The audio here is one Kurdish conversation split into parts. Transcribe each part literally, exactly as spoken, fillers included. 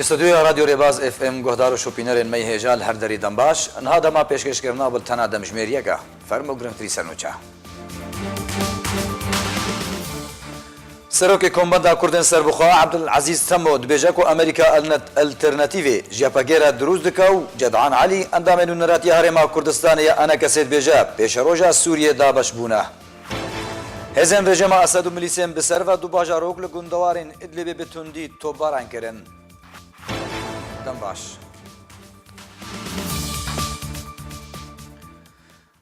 Stûdyoya Radyo Rêbaz F M guhdar û şopînerên me yê hêja li her derî dem baş. Niha dema pêşkêşkirina bultena demjimêriyeke. Fermo girîngtirî sernûçe. Serokê Kombenda Kurdên Serbixwe Abdulazîz Temo dibêje ku Amerîka elnet-, alternatîvê ji Y P G re dirûst dike û Cedan Elî, endamê nûneratiya Herêma Kurdistanê ya ENKSê dibêje, pêşeroja Sûriyê dabeş bûne. Hêzên rejîma Esed û milîsên bi ser ve du bajarok li gundewarên Idlibê bi tundî topbaran kirin. Dem baş.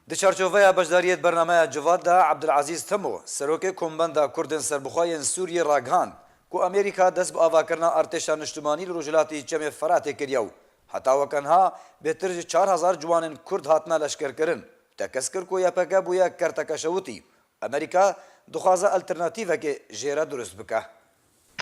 Di çarçoveya beşdariyê di bernameya Civat de Abdulazîz Temo, serokê Kombenda Kurdên Serbixwe yên Sûriyê ragihand ku Amerîka dest bi avakirina artêşa niştimanî li rojhilatî Çemê Feratê kiriye û heta weke niha bêtir ji çar hezar ciwanên Kurd hatine leşkerkirin. Tekez kir ku Y P G bûye kerteke şewitî. Amerîka dixwaze alternatîvekê jê re dirust bike.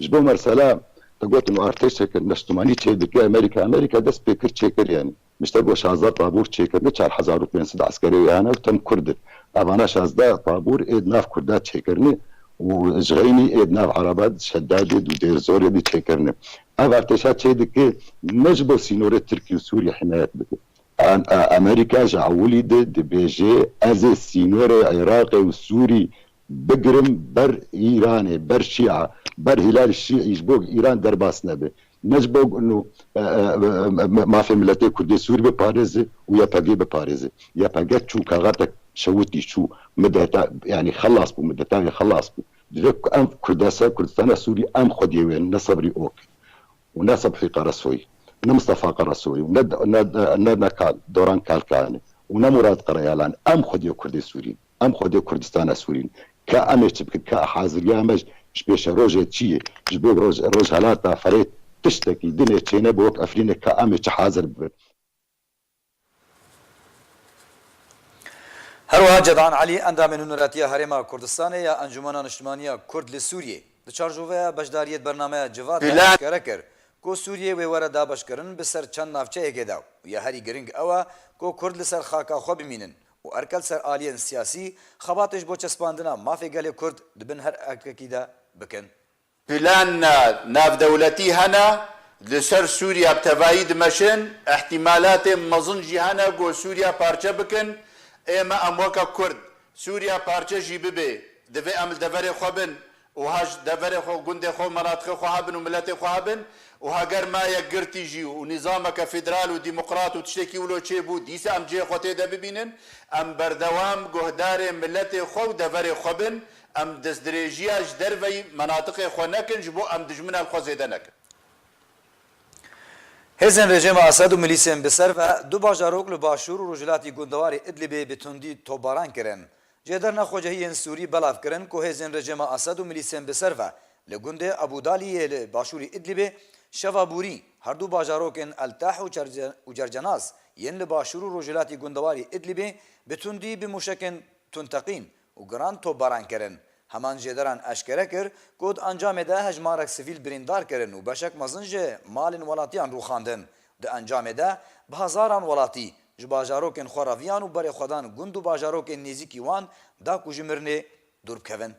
Ji bo mesela, te gotin û artêşeke neştimanî çê dike Amerîka. Amerîka dest pê kir çêkir, yanî. Ji te got şazdeh tabûr çêkirine, çar hezar û pênc sed eskerê wê hene û tim Kurd in. Evana şazdeh tabûr ê di nav Kurda çêkirine û ji xeynî ê di nav Ereba, Şedadê û Dêrzorê de çêkirine. Ev artêşa çê dike ne ji bo sînorê Tirkî û Sûrî himayet bike. Em-, e, Amerîka ji ewilî de dibêje, ez ê sînorê Iraqê û Sûrî bigirim ber Îranê, ber Şîa, ber Hîlal Şîî ji bo Îran derbas nebe. Ne ji bo ino, e, e, e, e, mafê miletê Kurdê Sûrî biparêze û Y P G biparêze. Y P G çû kaxetek şewitî çû, mideta, yanî xelas bû, mideta wê xelas bû. Divê ku em Kurdesa-, Kurdistana Sûrî em xwediyê wê ne Sebrî Ok û ne Sebhî Qeresoyî, ne Mistefa Qeresoyî û ne, ne, ne, ne Kal-, Doran Kalkanî û ne Murad Qereyalan, em xwediyê Kurdê Sûrî, em xwediyê Kurdistana Sûrî. Ka em ê çi bikin, ka haziriya me ji, ji pêşerojê çi ye, ji bo roj-, Rojhelata Ferê tiştekî dinê çênebe wek Efrînê, ka em ê çi hazir bibin. Her wiha Cedan Elî, endamê nûneratiya Herêma Kurdistanê ya Encûmena Niştimaniya Kurd li Sûriyê, di çarçoveya beşdariyê di bernameya Civat de Plan. Eşkere kir ku Sûriyê wê were dabeşkirin bi ser çend navçeyekê de û ya herî giring ew e ku Kurd li ser xaka xwe bimînin û erkel ser aliyên siyasî xebatê ji bo çespandina mafê gelê Kurd di bin her erkekî de bikin. Plana navdewletî hene li ser Sûriya bi tevayî dimeşin, îhtîmalatên mezin jî hene ku Sûriya parçe bikin. Ême em weke Kurd Sûriya parçe jî bibe, divê em li deverê xwe bin û ha ji deverê xwe, gundê xwe, menatixê xwe hebin û miletê xwe hebin û heger me yekgirtî jî û nîzameke federal û demokrat û tiştekî wilo çêbû, dîsa em cihê xwe tê de bibînin. Em berdewam guhdarê miletê xwe û deverê xwe bin. Em destdirêjiya ji derveyî menatiqê xwe nekin, ji bo em dijmina li xwe zêde nekin. Hêzên rejîma Esed û milîsên bi ser ve du bajarok li başûr û rojhilatî gundewarê Idlibê bi tundî topbaran kirin. Jêderna xwecihiyên Sûrî belav kirin ku hêzên rejîma Esed û milîsên bi ser ve li gundê Ebû Dalî yê li başûrî Idlibê şeva borî her du bajarokên El Tah û Cerce-, û Cercenaz yên li başûr û rojhilatî gundewarî Idlibê bi tundî bi mûşekên tundteqîn û giran topbaran kirin. Heman jêderan eşkere kir ku di encamê de hejmarek sivîl birîndar kirin û beşek mezin ji malên welatiyan rûxandin. Di encamê de bi hezaran welatî ji bajarokên xwe reviyan û berê xwe dan gund û bajarokên nêzîkî wan da ku ji mirinê dûr bikevin.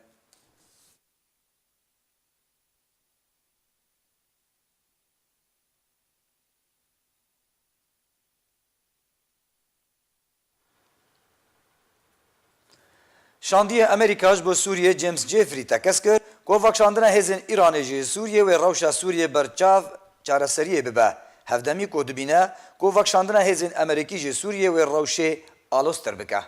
Şandiyê Amerîka ji bo Sûriyê James Jeffrey tekez kir ku vekişandina hêzên Îranê ji Sûriyê wê rewşa Sûriyê berçav çareseriyê bibe. Hevdemî ku dibîne ku vekişandina hêzên Amerîkî ji Sûriyê wê rewşê aloztir bike.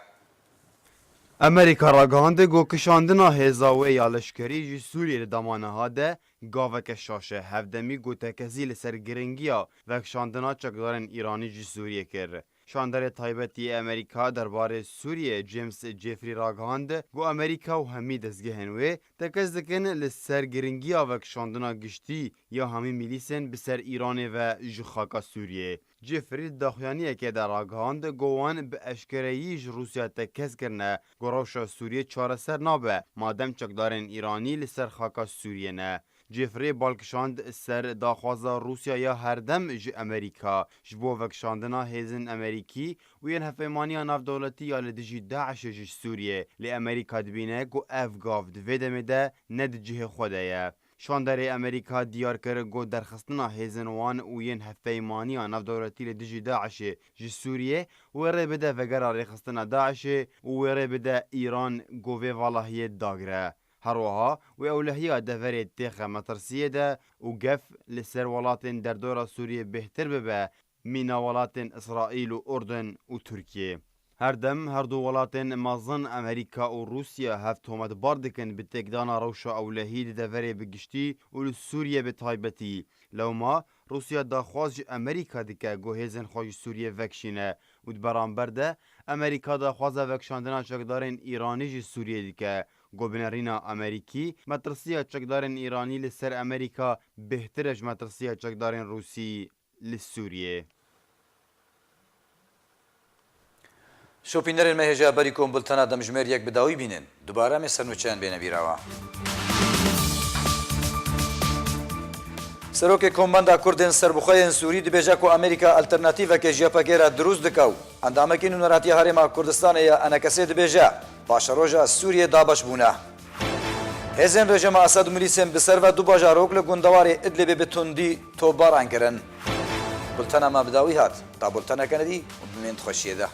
Amerîka ragihandê ku kişandina hêza wê ya leşkerî ji Sûriyê li dema niha de gaveke şaş e. Hevdemî ku tekezî li ser giringiya vekişandina çekdarên Îranî ji Sûriyê kir. Şandarê taybetî yê Amerîka derbarê Sûriyê James Jeffrey ragihand ku Amerîka û hemî dezgehên wê tekez dikin li ser giringiya vekişandina giştî ya hemî milîsên bi ser Îranê ve ji xaka Sûriyê. Jeffrey di daxuyaniyekê de ragihand ku wan bi eşkereyî ji Rûsya tekez kirine ku rewşa Sûriyê çareser nabe madem çekdarên Îranî li ser xaka Sûriyê ne. Jeffrey bal kişand ser daxwaza Rûsya ya herdem ji Amerîka ji bo vekişandina hêzên Amerîkî û yên Hevpeymaniya Navdewletî ya li dijî DAIŞê ji Sûriyê. Lê Amerîka dibîne ku ev gav di vê demê de ne di cihê xwe de ye. Şanderê Amerîka diyar kir ku derxistina hêzên wan û yên hevpeymaniya navdewletî li dijî DAIŞê ji Sûriyê wê rê bide vegera rêxistina DAIŞê û wê rê bide Îran ku vê valahiyê dagire. Her wiha wê ewlehiya deverê têxe metirsiyê de û gef li ser welatên derdora Sûriyê bêhtir bibe mîna welatên Îsraîl û Urdun û Tirkiyê. Her dem her du welatên mezin Amerîka û Rûsya hev tometbar dikin bi têkdana rewşa ewlehî di deverê bi giştî û li Sûriyê bi taybetî. Lewma Rûsya daxwaz ji Amerîka dike ku hêzên xwe ji Sûriyê vekişîne û di beramber de Amerîka daxwaza vekişandina çekdarên Îranî ji Sûriyê dike. Ku bi nerîna Amerîkî, metirsiya çekdarên Îranî li ser Amerîka bêhtir e ji metirsiya çekdarên Rûsî li Sûriyê. Şopînerên me hêja berî ku em bultena demjimêr yek bi dawî bînin, dubare em ê sernûçeyan bêne bîra we. Serokê Kombenda Kurdên Serbixwe yên Sûrî dibêje ku Amerîka alternatîveke ji YPGê re dirûst dike û endamekî Nûneratiya Herêma Kurdistanê ya ENKSê dibêje, paşeroja Sûriyê dabeş bûne. Hêzên rejîma Esed û milîsên bi ser ve du bajarok li gundewarê Idlibê bi tundî topbaran kirin. Bultena me bi dawî hat. Ta bulteneke nedî û bimînin di xweşiyê de.